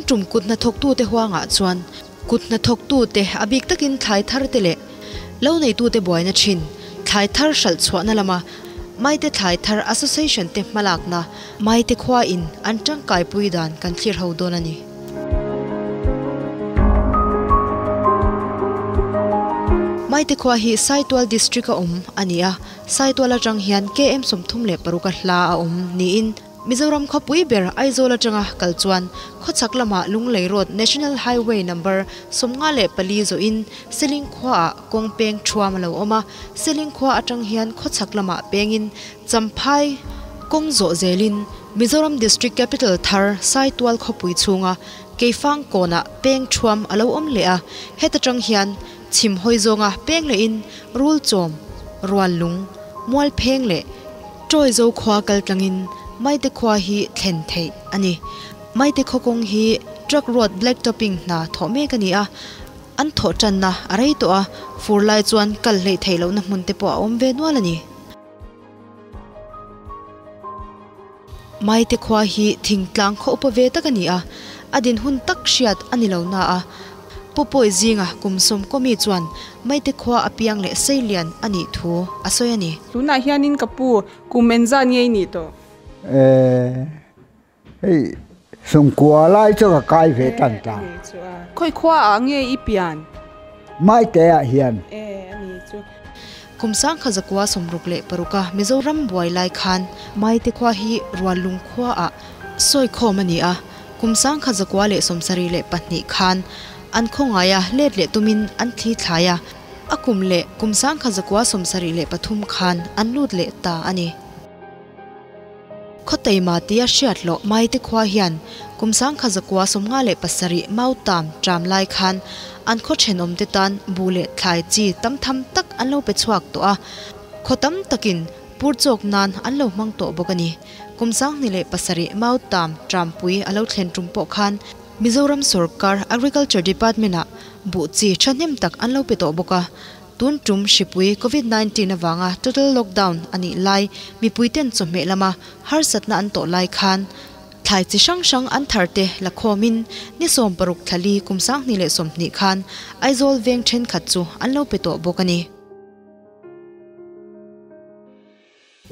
tum kut hnathawktute huangah chuan kut hnathawktute a bik takin thlai thar te leh lo neitute buaina thin thlai thar hralh chhuahna lama Maite Thlai Thar Association te hmalakna Maite khua in an tangkaipui dan kan thlir ho dawn a ni. Maite khua hi Saitual District a awm a ni a, Saitual atang hian KM 36 a hla a awm niin Mizoram khawpui ber Aizawl atanga kal chuan khawchhak lamah Lunglei Road National Highway number 54 zawhin Seling khuaah kawng peng thuam a lo awm a, Seling khua atang hian khawchhak lamah pengin Champhai kawng zawh zelin Mizoram District Capital thar Saitual khawpui chhunga Keifang kawnah peng thuam a lo awm leh a, heta tang hian chhim hawi zawnga peng lehin Rulchawm, Ruallung, Mualpheng leh Ṭawizo khua kal tlangin Maite khua hi thlen theih a ni. Maite khaw kawng hi truck road black topping hna thawh mek a ni a, an thawh ṭanna a rei tawh a, fur lai chuan kal hleih theih lohna hmun te pawh a awm ve nual a ni. Maite khua hi thingtlang khaw upa ve tak a ni a, a dinhun tak hriat a ni lo na a, Pu Pawi zinga kum sawmkawmi chuan Maite khua a piang leh seilian a nih thu a sawi a ni. Tunah hianin ka pu kum engzat nge i nih tawh? Eh, hei sawmkua lai chu ka kai ve tan ta. Khawi khua ah nge i pian? Maite ah hian. Eh, a ni chu. Kum 1966 a Mizoram buai lai khan Maite khua hi Ruallung khua ah sawi khawm a ni a. Kum 1972 khan an khawngaih a, let leh tumin an thli thlai a, a kum leh kum 1973 khan an lut leh ta a ni. Khawteima tia hriat loh Maite khua hian kum 1957 Mautam ṭam lai khan an khaw ṭhenawmte tan buh leh thlai chi tam tham tak an lo pe chhuak tawh a, khaw tam takin pur chawk nan an lo hmang tawh bawk a ni. Kum 2007 Mautam Trampui a lo thlen tum pawh khan Mizoram sorkar Agriculture Department-ah buh chi thahnem tak an lo pe tawh bawk a. Tun tum hripui Covid 19 avanga total lockdown a nih lai mipuiten chawhmeh lama harsatna an tawh lai khan thlai chi hrang hrang an tharte la khawmin ni 16 thlali kum 2020 khan Aizawl veng thenkhat chu an lo pe tawh bawk a ni.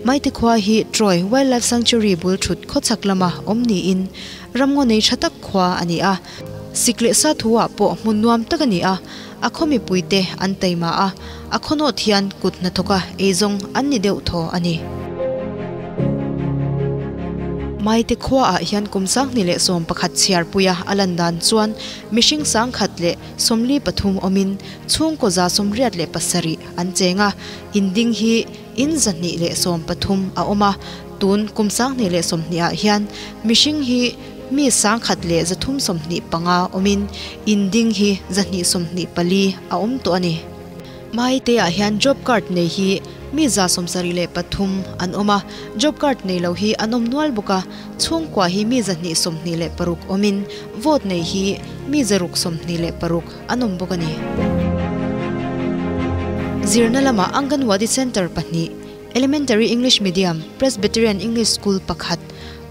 Maite khua hi Troy Wildlife Sanctuary bul thut khawchhak lama awm niin ramngaw nei tha tak khua a ni a. Sik leh sa thu ah pawh hmun nuam tak a ni a, a khaw mipuite an taima a, a khaw nawt hian kut hnathawka eizawng an ni deuh thaw a ni. Maite khua ah hian kum 2011 chhiarpuia a lan dan chuan mihring 143 awmin chhungkaw 87 an cheng a, inding hi In 213 a awm a, tun kum 2020 ah hian mihring hi mi 1325 awmin in ding hi 224 a awm tawh a ni. Maite ah hian job card nei hi mi 73 an awm a, job card nei lo hi an awm nual bawk a, chhungkua hi mi 226 awmin vote nei hi mi 626 an awm bawk a ni. Zirna lamah Anganwadi Centre pahnih, Elementary English Medium, Presbyterian English School pakhat,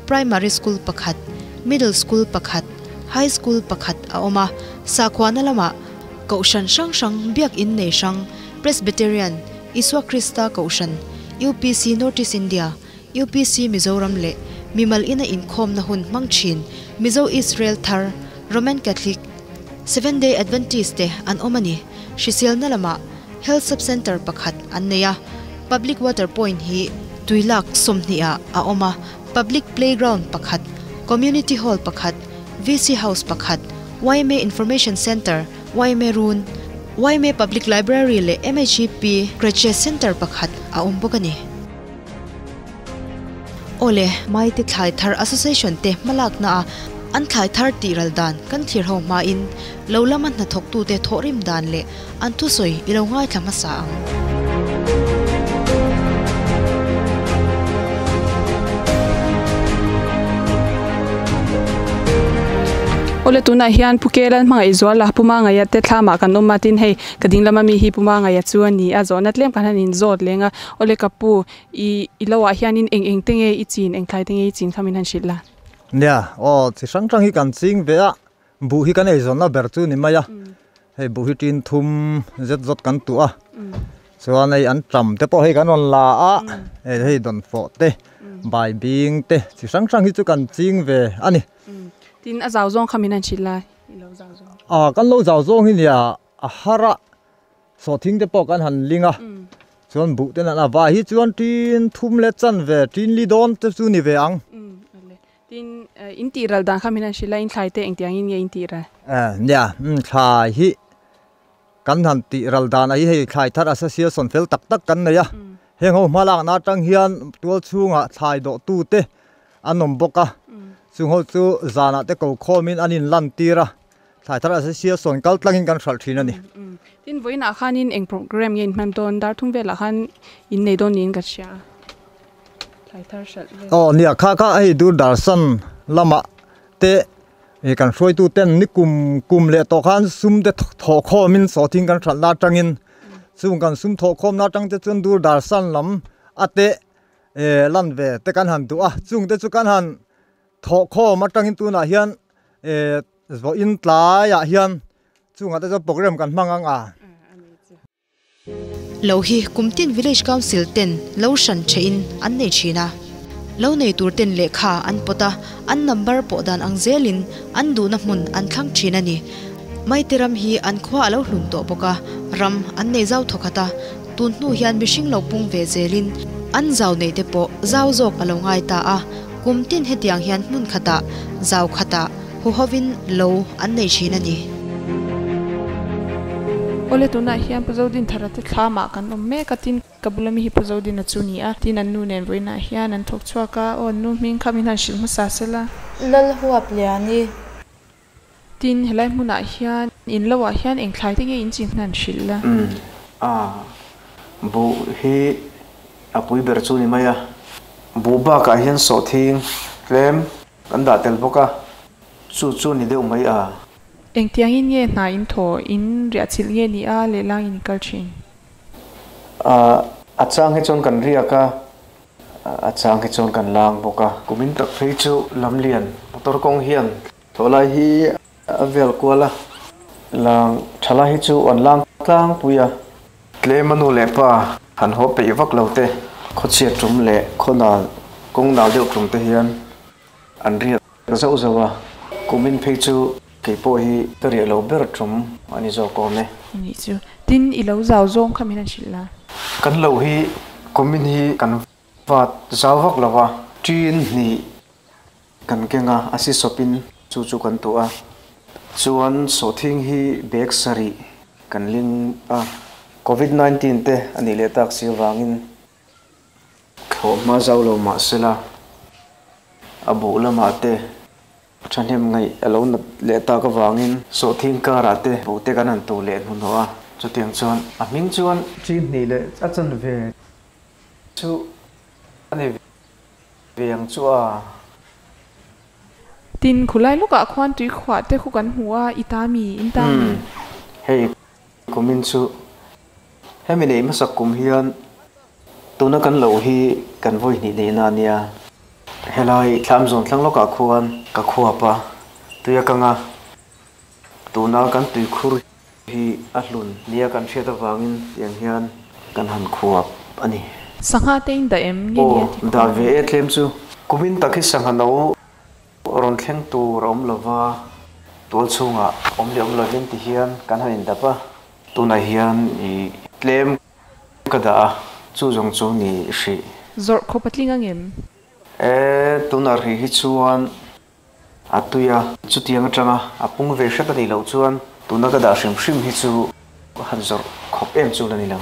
Primary School pakhat, Middle School pakhat, High School pakhat a awm a. Sakhuana lamah Kohhran hrang hrang biak in nei hrang, Presbyterian, Isua Krista Kohhran, UPC North East India, UPC Mizoram leh mimal ina inkhawmna hun hmang thin Mizo Israel Thar, Roman Catholic, Seventh Day Adventist te an awm a ni. Hriselna lamah Health Sub Centre pakhat an nei a, Public Water Point hi tuilak 20 ah a awm a, Public Playground pakhat, Community Hall pakhat, VC House pakhat, YMA Information Centre, YMA Run, YMA Public Library leh MHEP Creche Centre pakhat a awm bawk a ni. Awle, Maite Thlai Thar Association te hmalakna a an thlai thar tih ral dan kan thlir ho hmain lo lama hnathawktute thawhrim dan leh an thusawi i lo ngaithla hmasa ang. Awle, tunah hian Pu Kelan hmangaih zuala Pu Mangaia te thlamah kan awm a, tin hei ka ding lama mi hi Pu Mangaia chu a ni a, zawhna tlem khan han inzawt leng a. Awle ka pu, i i lo ah hianin eng eng te nge i chin, eng thlai te nge i chin kha min han hrilh la? Nia, aw chi hrang hrang hi kan ching ve a. Buh hi kan eizawnna ber chu ni mai a, hei buh hi tin thum zet zawt kan tuh a, chuan hei an ṭam te pawh hei kan rawn la a, hei hei dawnfawh te bai bing te chi hrang hrang hi chu kan ching ve a ni. Tin a zau zawng kha min han hrilh la i lo zau zawng. A kan lo zau zawng hi nia a har a, sawhthing te pawh kan han ling a, chuan buh te nan a vai hi chuan tin thum leh chanve tin li dawn te chu ni ve ang. Tin, in tih ral dan kha min han hrilh a, in thlai te engtiang in nge in tih ral? Nia, thlai hi kan han tih ral dan a hi hei thlai thar association fel tak tak kan nei a, heng ho hma lakna atang hian tual chhungah thlai dawh tu te an awm bawk a, chung ho chu zanah te ko khawmin an in lan tir a, thlai thar association kal tlangin kan hralh thin a ni. Tin, vawiinah khanin eng program nge in hman dawn? Darthum velah khan in nei dawn niin ka hria a. Aw nia kha kha hei Doordarshan lamah te ih kan hruaitu ten ni kum kum leh tawh khan sum te thawh khawmin sawhthing kan hralhna atangin chung kan sum thawh khawmna atang te chuan Doordarshan lam a te eh lan ve te kan han duh a chung te chu kan han thawh khawm atangin tunah hian eh vawiin tlaiah hian chungah te chuan program kan hmang ang a. Lo hi kum tin Village Council ten lo hran thehin an nei thin a. Lo nei tur ten lehkha an pawt a, an number pawh dan ang zelin an duhna hmun an thlang thin a ni. Maite ram hi an khua a lo hlun tawh bawk a, ram an nei zau thawkhat a, tun hnu hian mihring lo pung ve zelin an zau neih te pawh zau zawk a lo ngai ta a, kum tin hetiang hian hmun khatah zau khatah Huhovin lo an nei thin a ni. Awle tunah hian Pu Zodinthara te thlamah kan awm mek a, tin ka bula mi hi Pu Zodina chu ni a, tin an nu nen vawiinah hian an thawk chhuak a, aw an nu hming kha min han hrilh hmasa sela. Lal huap lian i. Tin helai hmunah hian in lo ah hian eng thlai te nge in chin han hrilh la. Umm a, buh hi a pui ber chu ni mai a, buh bakah hian sawhthing tlem Kan dah tel bawk a, chu chu ni deuh mai a. Engtiangin nge hna in thaw, in riahchilh nge ni a, lehlang in kal thin? A chang hi chuan kan riak a, a chang hi chuan kan lang bawk a. Kumin tak phei chu lamlian motor kawng hian thlawhlai hi a vel kual a, lang thalai hi chu an lang tlangpui a. Tlem a nu leh pa han haw peih vak lo te, khawchhiat tum leh khawnal kawng nal deuh tum te hian an riak zauh zauh a, kumin phei chu kei pawh hi ka riah lo ber tum a ni zawk awm e. Anih chu, tin i lo zau zawng kha min han hrilh la. Kan lo hi kumin hi kan vat zau vak lo va, ṭin hnih Kan keng a, a si sawpin chu chu kan tuah a. Chuan sawhthing hi bag sarih kan ling a. Covid 19 te a nih leh tak si avangin thlawh hma zau lo mah sela a buh lamah te thahnem ngaih a lo nat leh tak avangin sawhthing karah te buh te kan han tuh leh hnuhnawh a. Chutiang chuan a hming chuan. Chi hnih leh a chanve chu a ni. Ve ang chu a. Tin, khulai lawkah khuan tui khuah te khu kan hmu a, i ta mi, in ta mi. Umm, hei kumin chu hemi neih hmasak kum hian tuna kan loh hi kan vawi hnih neihna a nia. Helai thlam zawn thlang lawkah khuan ka khuap a, tui a kang a, tuna kan tuikhur hi a hlun nia kan hriat avangin tiang hian kan han khuap a ni. Sangha te in dah em nge ni a ti Aw, dah ve e tlem chu. Kumin tak hi sangha no rawn thleng tur a awm lova, tual chhungah awm leh awm lovin ti hian kan han indap a, tunah hian i tlem ka dah a, chu zawng chu ni hrih. Zawrh khawp a tling ang em? E, tunah hrih hi chuan A tui a, chutiang atanga a pung ve hret a nih loh chuan tuna ka dah hrim hrim hi chu han zawrh khawp em chu la ni lo.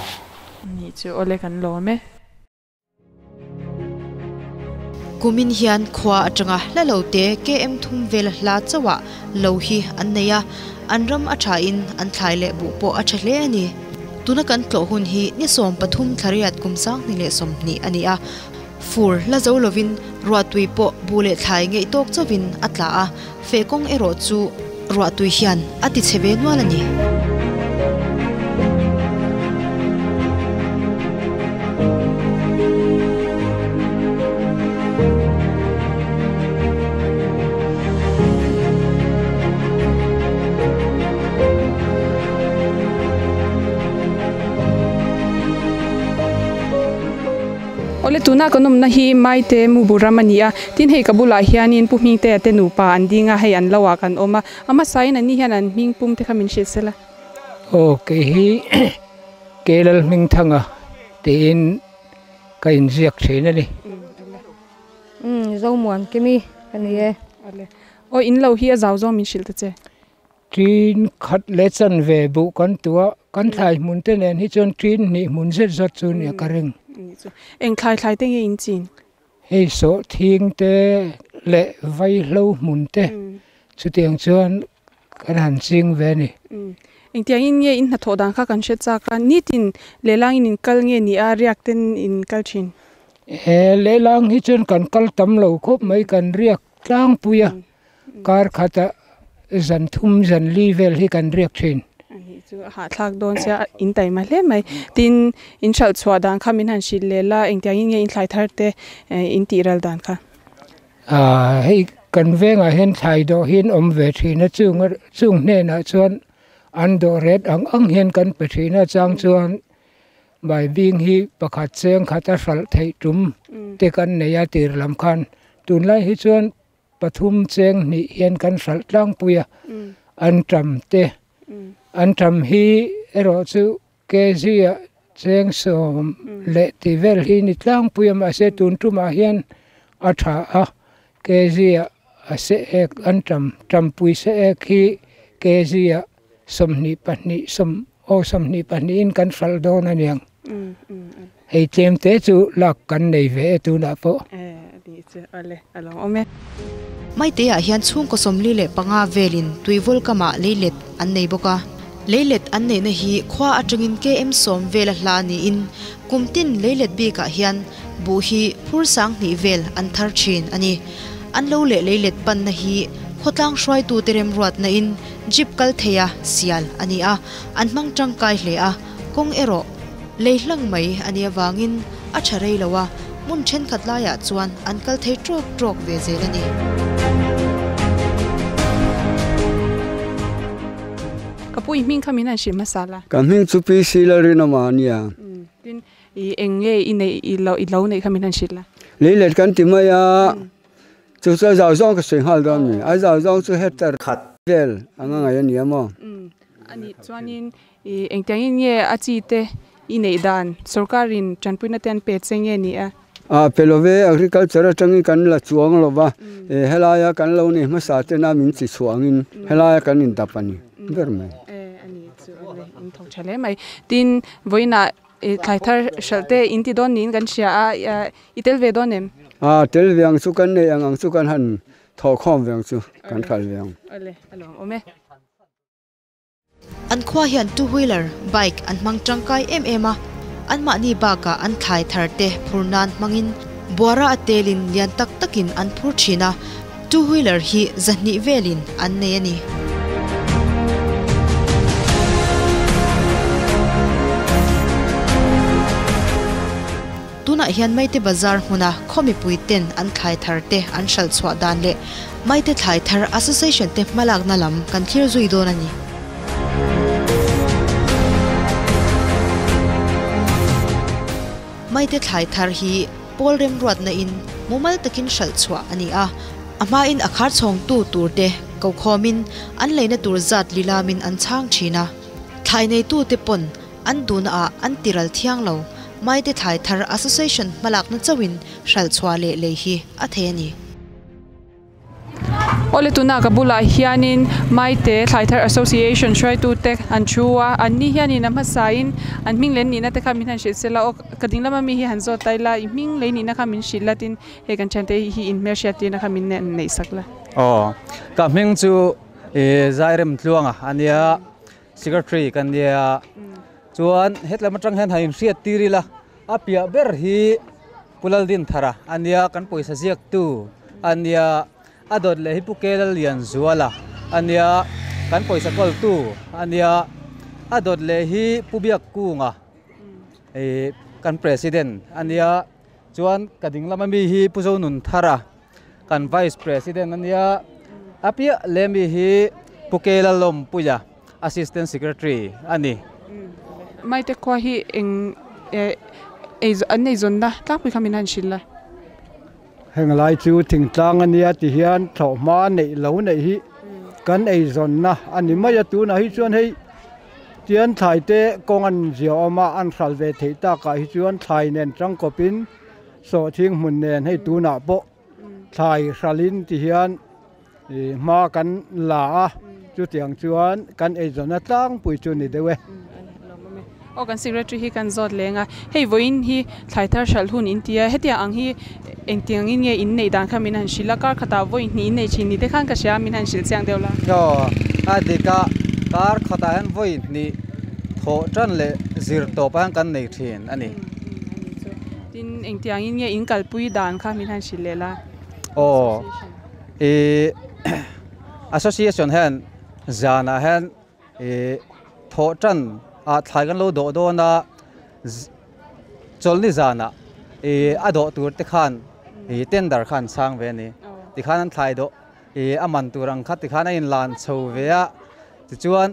Nih chu awle kan lawm e. Kumin hian khua atanga hla lo te KM thum vela hla chauhah lo hi an nei a, an ram a thain an thlai leh buh pawh a tha hle a ni. Tuna kan tlawh hun hi ni 13 thlariat kum 2020 a ni a. Fur la zo lovin ruahtui pawh bu leh thlai ngeih tawk chauhin a tla a, feh kawng erawh chu ruahtui hian a ti chhe ve nual a ni. Awle tuna kan awmna hi Maite Mubu ram a ni a, tin hei ka bulah hianin Pu Hmingtea te nupa an ding a, hei an lo ah kan awm a, a hmasain an ni hian an hming pum te kha min hrilh sela. Aw kei hi Kelal Hmingthanga tiin ka inziak thin a ni. Umm Zomuan Kimi ka ni e. Aw in lo hi a zau zawng min hrilh ta che. Ṭin khat leh chanve buh kan tuah, kan thlai hmun te nen hi chuan ṭin hnih hmun zet zawt chu nia ka ring. Eng thlai thlai te nge in chin? Hei sawhthing te leh vaihlo hmun te chutiang chuan kan han ching ve a ni. Engtiangin nge in hnathawh dan kha kan hre chak a, nitin lehlang in in kal nge ni a, riak ten in kal thin? He lehlang hi chuan kan kal tam lo khawp mai, kan riak tlangpui a. Kar khata zan thum zan li vel hi kan riak thin. Anih chu a hahthlak dawn sia in taima hle mai. Tin, in hralh chhuah dan kha min han hrilh leh la, engtiangin nge in thlai thar te in tih ral dan kha? Aaa hei kan vengah hian thlai dawh hi an awm ve thin a, chung chung hnenah chuan an dawh ret ang ang hian kan pe thin a, chang chuan Baibing hi pakhat cheng khat a hralh theih tum te kan nei a tir lam khan. Tunlai hi chuan Pathum cheng hnih hian kan hralh tlangpui a, an ṭam te, an ṭam hi erawh chu kg ah cheng sawm leh tih vel hi ni tlangpui a, mahse tun ṭumah hian a ṭha a, kg ah a se ek an ṭam, ṭampui se ek hi kg ah 22 sawm aw 22 in kan hralh dawn a niang. Hei tlem te chu lak kan nei ve e tunah pawh. Maite ah hian chhungkaw 45 velin tuivawl kamah leilet an nei bawk a. Leilet an neihna hi khua atangin KM 10 vela hla niin kum tin leilet bikah hian buh hi phur 2000 vel an thar thin a ni. An lo leh leilet panna hi khawtlang hruaitute remruatna in Jeep kal theia sial a ni a, an hmang tangkai hle a, kawng erawh lei hlang mai a nih avangin a tha rei lo a, hmun thenkhat laiah chuan an kal thei trawk trawk ve zel a ni. Ka pu i hming kha min han hrilh hmasa la. Ka hming chu PC Lalrinawma a nia. Tin, i eng nge i neih i lo i lo neih kha min han hrilh la. Leilet kan ti mai a. Chu chu a zau zawng ka sawi nghal dawn a ni. A zau zawng chu hectare khat vel anga ngaih a ni a maw? A nih chuanin i engtiangin nge a chi te i neih dan sorkarin tanpuina te an pe che nge ni a? A pe lo ve, agriculture atangin kan la chuang lo va, helaia kan lo nei hmasa tena min chi chhuah angin helaia kan indap a ni ber mai. A nih chu a ni, in thawk tha hle mai. Tin, vawiinah I thlai thar hralh te in ti dawn niin kan hria a, i tel ve dawn em? A, tel ve ang chu kan nei ang ang chu kan han thawh khawm ve ang chu, kan hralh ve ang. Awle, a lawm awm e. An khua hian two wheeler, bike, an hmang tangkai em em a, anmahni bakah an thlai thar te phur nan hmangin buara a telin lian tak takin an phur thin a, Two wheeler hi 200 velin an nei a ni. Tunah hian Maite Bazar hmuna khaw mipui ten an thlai thar te an hralh chhuah dan leh Maite Thlai Thar Association te hmalakna lam kan thlir zui dawn a ni. Maite Thlai Thar hi Pawl remruatna in mumal takin hralh chhuah a ni a, a hmain a khar chhawngtu tur te ko khawmin an leina tur zat lilamin an chhang thin a. Thlai neitute pawn an duhna ah an tiral thiang lo, Maite Thlai Thar Association hmalakna chauhin hralh chhuah leh lei hi a thei a ni. Awle tuna ka bulah hianin Maite Thlai Thar Association hruaitute an thu a, an ni hianin a hmasain an hming leh nihna te kha min han hrilh sela aw ka ding lama mi hi han zawt ta ila i hming leh nihna kha min hrilh la tin hei kan thiante hi in hmelhriat tirna kha min neih sak la. Aw ka hming chu Zairem Tluanga a nia Secretary ka nia chuan hetlam atang hian han inhriat tir ila a piah ber hi Pu Laldinthara a nia kan pawisa ziaktu a nia a dawt leh hi Pu Kelallianzuala a nia kan pawisa kawltu a nia a dawt leh hi Pu Biakkunga ih kan president a nia chuan ka ding lama mi hi Pu Zonunthara kan vice president a nia a piah leh mi hi Pu Kelalawmpuia assistant secretary a ni. Maite khua hi eng eh. an ei zawnna tlangpui kha min han hrilh a. Heng lai chu thingtlang a nia ti hian thlawhhma neih lo neih hi kan ei zawnna a ni mai a, tunah hi chuan hei tian thlai te kawng an zia awm a, an hral ve theih takah hi chuan thlai nen tangkawpin sawhthing hmun nen hei tunah pawh thlai hralin ti hian hma kan la a, chutiang chuan kan eizawnna tlangpui chu ni deuh e. Aw kan secretary hi kan zawt leng a, hei vawiin hi thlai thar hralh hun in ti a, hetiang ang hi engtiang angin nge in neih dan kha min han hrilh a, kar khatah vawi hnih in nei thin ni te khan ka hria a, min han hrilh chiang deuh la. Aw a dik a, kar khatah hian vawi hnih thawh tan leh zir tawp ah hian kan nei thin a ni. Tin engtiang angin nge in kalpui dan kha min han hrilh leh la. Aw. I association hian zanah hian i thawh tan ah thlai kan lo dawh dawn a chawlhni zanah i a dawh tur te khan i tender kha an chhang ve a ni tikhan an thlai dawh i a man tur ang kha tikhan a inlan chho ve a tichuan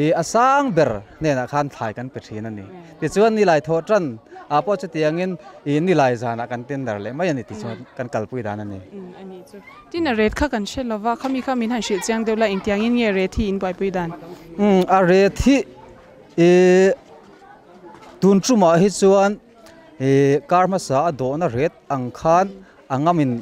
i a sang ber hnenah khan thlai kan pe thin a ni tichuan nilai thawh tan ah pawh chutiangin i nilai zanah kan tender leh mai a ni tichuan kan kalpui dan a ni. Tin a ret kha kan hre lova, khami kha min han hrilh chiang deuh la, engtiangin nge ret hi in buaipui dan? Umm a ret hi i tun tumah hi chuan i kar hmasa a dawhna ret ang khan a ngamin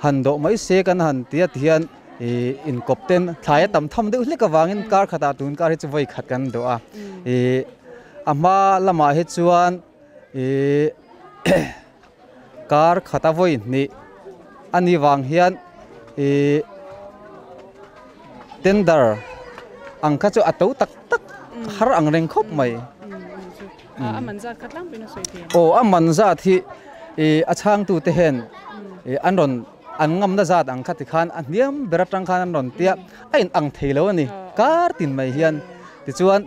han dawh mai se kan han ti a tihian i inkawp ten thlai a tam tham deuh hlek avangin kar khatah tun kar hi chu vawi khat kan dawh a, i a hma lamah hi chuan i Kar khata vawi hnih a ni vang hian ih tender ang kha chu a to tak tak har ang reng khawp mai. A man zat kha tlangpuiin a sawi thei ang. Aw a man zat hi ih a chhangtute hian ih an rawn an ngamna zat ang kha tikhan a hniam ber atang khan an rawn tia a in ang thei lo a ni kar tin mai hian tichuan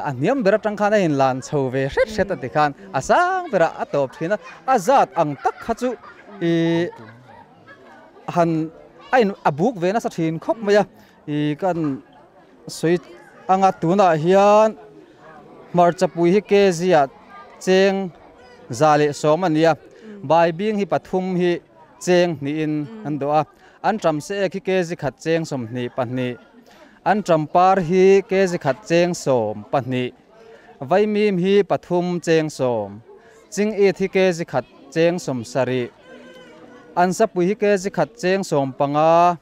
a hniam ber atang khan a in lan chho ve hret hret a tikhan a sang berah a tawp thin a a zat ang tak kha chu ih han a in a buk ve nasa thin khawp mai a ih kan sawi anga tunah hian hmarcha pui hi kg ah cheng za leh sawm a ni a baibing hi pathum hi cheng hnihin an dawh a an ṭam se ek hi kg khat cheng 22. An ṭampar hi kg khat cheng 12, vaimim hi pathum cheng 10, chingit hi kg khat cheng 70, an sapui hi kg khat cheng 15,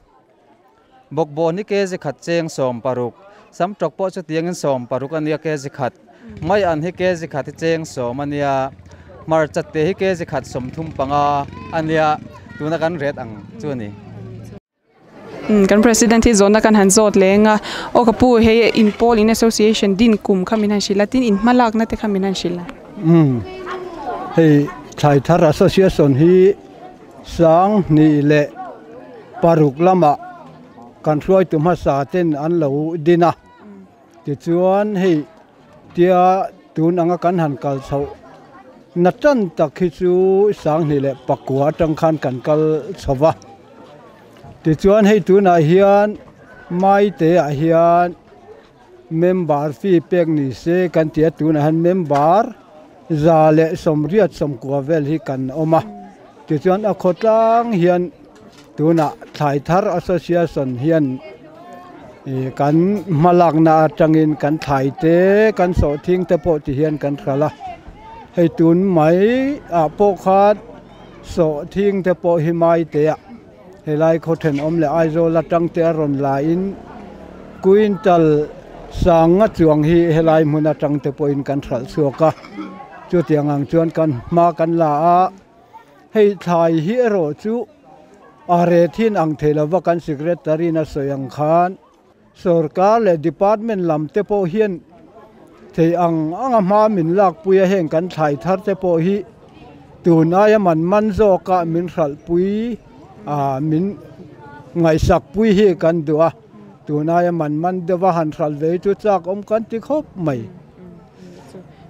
bawkbawn hi kg khat cheng 60, samṭawk pawh chutiangin 60 a nia kg khat, mai an hi kg khat hi cheng 10 a nia, hmarcha te hi kg khat 35 a nia, tuna kan ret ang chu a ni. Kan President hi zawhna kan han zawt leng a, aw ka pu hei in pawl in association din kum kha min han hrilh a, tin in hma lakna te kha min han hrilh a. Umm hei thlai thar association hi 2006 lamah kan hruaitu hmasa ten an lo din a, tichuan hei tia tun anga kan han kal chhoh na tan tak hi chu 2009 atang khan kan kal chho va. Tichuan hei tunah hian Maite ah hian member fee pek ni se kan ti a, tunah hian member 189 vel hi kan awm a. Tichuan a khawtlang hian tunah Thlai Thar Association hian kan hmalakna atangin kan thlai te kan sawhthing te pawh ti hian kan hralh a. Hei tun mai ah pawh khan Sawhthing te pawh hi Maite-ah helai khaw thenawm leh Aizawl atang te a rawn la in quintal sanga chuang hi helai hmun atang te pawhin kan hralh chhuak a, chutiang ang chuan kan hma kan la a, hei thlai hi erawh chu a rethin ang thei lova kan secretary in a sawi ang khan Sorkar leh department lam te pawh hian thei ang anga hma min lakpui a, heng kan thlai thar te pawh hi tun aia man man zawka min hralhpui ah min ngaihsakpui hi kan duh a, tun aia man man deuha han hralh ve hi chu chak awm kan ti khawp mai.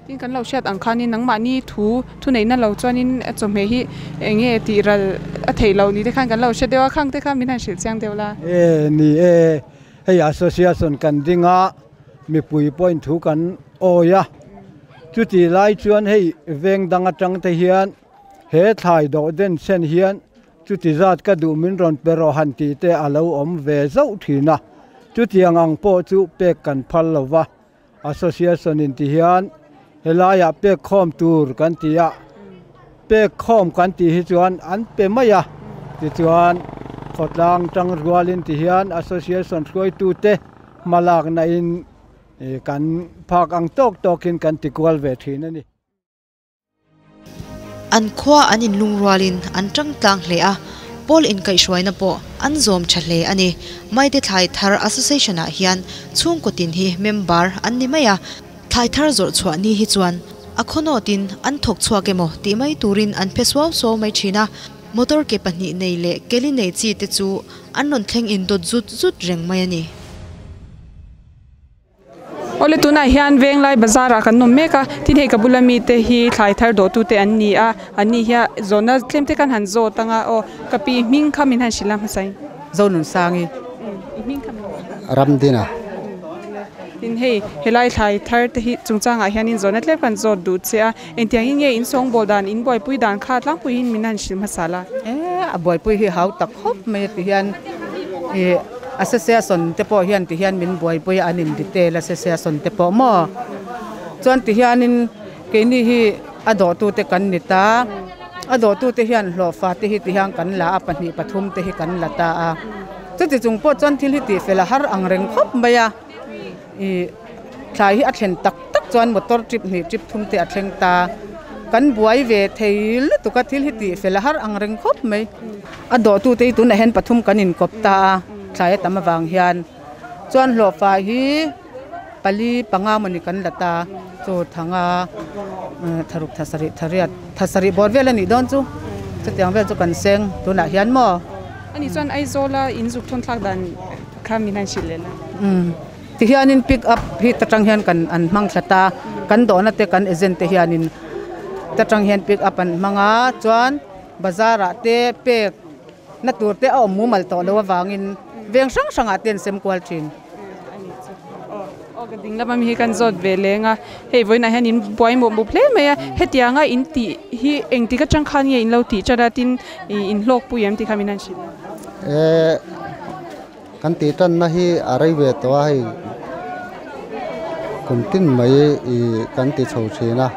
Tin kan lo hriat ang khanin nangmahni thu thuneihna lo chuanin chawhmeh hi eng nge tih ral a theih loh ni te khan kan lo hre deuh a, khang te khan min han hrilh chiang deuh la. E ni e, hei association kan ding a, mipui pawhin thu kan awi a, Chuti lai chuan hei veng dang atang te hian he thlai do den sen hian chuti zat ka duh min rawn pe rawh han tih te a lo awm ve zauh thin a. Chutiang ang pawh chu pek kan phal lo va, association in ti hian helaiah pek khawm tur kan ti a, pek khawm kan tih hi chuan an pe mai a, tichuan khawtlang tang rualin ti hian association hruaitute hmalakna in kan phak ang tawk tawkin kan ti kual ve thin a ni. An khua an inlungrualin an tang tlang hle a, pawl inkaihhruaina pawh an zawm tha hle a ni. Maite Thlai Thar Association ah hian chhungkaw tin hi member an ni mai a, thlai thar zawrh chhuah ni hi chuan a khawnawtin an thawk chhuak emaw tih mai turin an phe suau suau mai thin a, motor ke pahnih nei leh keli nei chi te chu an rawn thleng indawt zut zut reng mai a ni. Awle tunah hian Venglai bazar ah kan awm mek a, tin hei ka bula mite hi thlai thar dawh tute an ni a, an ni hian zawhna tlem te khan han zawt anga aw ka pi hming kha min han hrilh a hmasa in. Zonunsangi. I hming kha min hrilh. Ramdina. Tin hei helai thlai thar te hi chungchangah hianin zawhna tlem kan zawt duh che a, engtiangin nge in sawngbawl dan in buaipui dan kha tlangpuiin min han hrilh hmasa la. E a buaipui hi hau tak khawp mai a ti hian ih association te pawh hian ti hian min buaipui a an in detail association te pawh maw chuan ti hianin keini hi a dawhtute kan ni ta a dawhtute hian hlawhfa te hi ti hian kan la a pahnih pathum te hi kan la ta a chuti chung pawh chuan thil hi tihfel a har ang reng khawp mai a ih thlai hi a thlen tak tak chuan motor trip hnih trip thum te a thleng ta kan buai ve thei lutuk a thil hi tih fel a har ang reng khawp mai a dawhtu te hi tunah hian pathum kan inkawp ta a thlai a tam avang hian chuan hlawhfa hi pali panga mawni kan la ta chu thanga tharuk thasarih thariat thasarih bawr vel a nih dawn chu chutiang vel chu kan seng tunah hian maw. Ani chuan Aizawla inzuk thawn thlak dan kha min han hrilh leh la. Tihianin pick up hi ta tang hian kan an hmang thla ta, kan dawhna te kan agent te hianin ta tang hian pick up an hmang a, chuan bazar ah te pek na tur te a awm mumal tawh lo avangin veng hrang hrang ah te an sem kual thin. Aw ka ding lama mi hi kan zawt ve leng a, hei vawiinah hian in buai mawp mawp hle mai a, hetianga in tih hi engtik atang khan nge in lo tih tan a tin in hlawkpui em tih kha min han hrilh. Kan tih tanna hi a rei ve tawh a hei kum tin mai ih kan ti chho thin a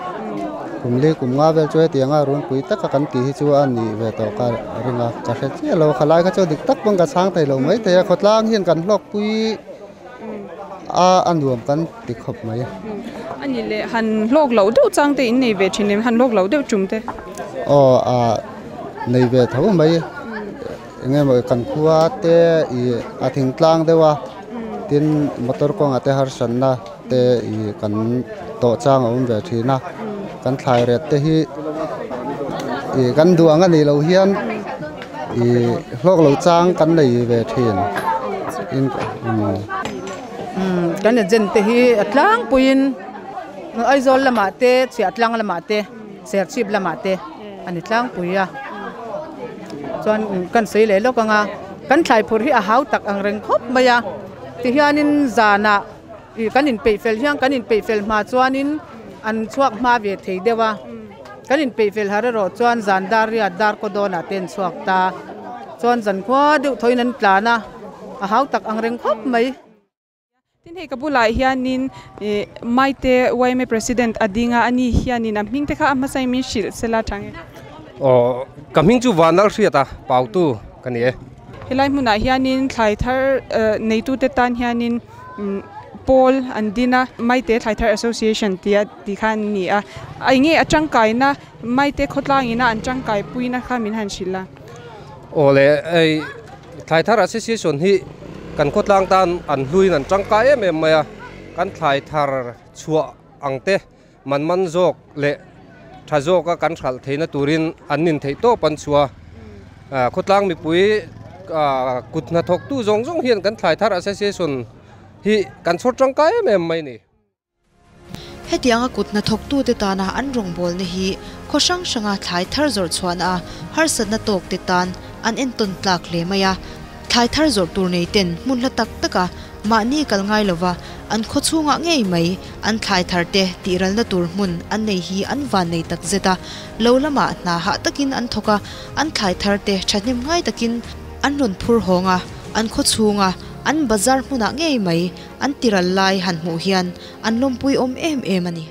kum li kum nga vel chu hetiang a runpui taka kan tih hi chu a nih ve tawh ka ring a ka hre chiah lo khalai kha chu dik tak pawn ka chhang thei lo mai thei a khawtlang hian kan hlawkpui a a nuam kan ti khawp mai. A ni leh han hlawk loh deuh chang te in nei ve thin em han hlawk loh deuh tum te? Aw a nei ve tho mai. Eng emaw kan khua te ih a thingtlang deuh a tin motor kawngah te harsatna te ih kan tawh chang a awm ve thin a kan thlai ret te hi ih kan duh ang a nih loh hian ih hlawk lo chang kan nei ve thin in umm. Kan agent te hi a tlangpuiin Aizawl lamah te Chhiahtlang lamah te Serchhip lamah te a ni tlangpui a chuan kan sawi leh lawk ang a kan thlai phur hi a hau tak ang reng khawp mai a tihianin zanah ih kan inpeih fel hian kan inpeih fel hma chuanin an chhuak hma ve thei deuh a kan inpeih fel har erawh chuan zan dar riat dar kaw dawnah te an chhuak ta chuan zan khua deuh thawiin an tlan a a hau tak ang reng khawp mai. Tin hei ka bulah hianin ih Maite yma President a ding a, ani hianin a hming te kha a hmasa in min hrilh sela tang e. Aw ka hming chu Vanlal hriat a, Pautu ka ni e. Helai hmunah hianin thlai thar neitute tan hianin pawl an din a, Maite Thlai Thar Association tia tih kha an ni a. Eng nge a tangkaina Maite khawtlangina an tangkaipuina kha min han hrilh a. Aw le hei Thlai thar association hi kan khawtlang tan an hluin an tangkai em em mai a, kan thlai thar chhuah ang te man man zawk leh tha zawka kan hralh theihna turin an nin theih tawp an chhuah a, khawtlang mipui kut hnathawktu zawng zawng hian kan thlai thar association hi kan chhawr tangkai em em mai a ni. Hetianga kut hnathawktute tana an rawngbawlna hi khaw hrang hranga thlai thar zawrh chhuahna a harsatna tawkte tan an entawn tlak hle mai a. Thlai thar zawrh tur nei ten hmun hla tak taka mahni kal ngai lova An khaw chhungah ngei mai an thlai thar te tih ralna tur hmun an nei hi an van nei tak zet a, lo lamah hna hah takin an thawk a, an thlai thar te thahnem ngai takin an rawn phur hawng a, an khaw chhunga an bazar hmunah ngei mai an ti ral lai han hmuh hian an lawmpui awm em em a ni.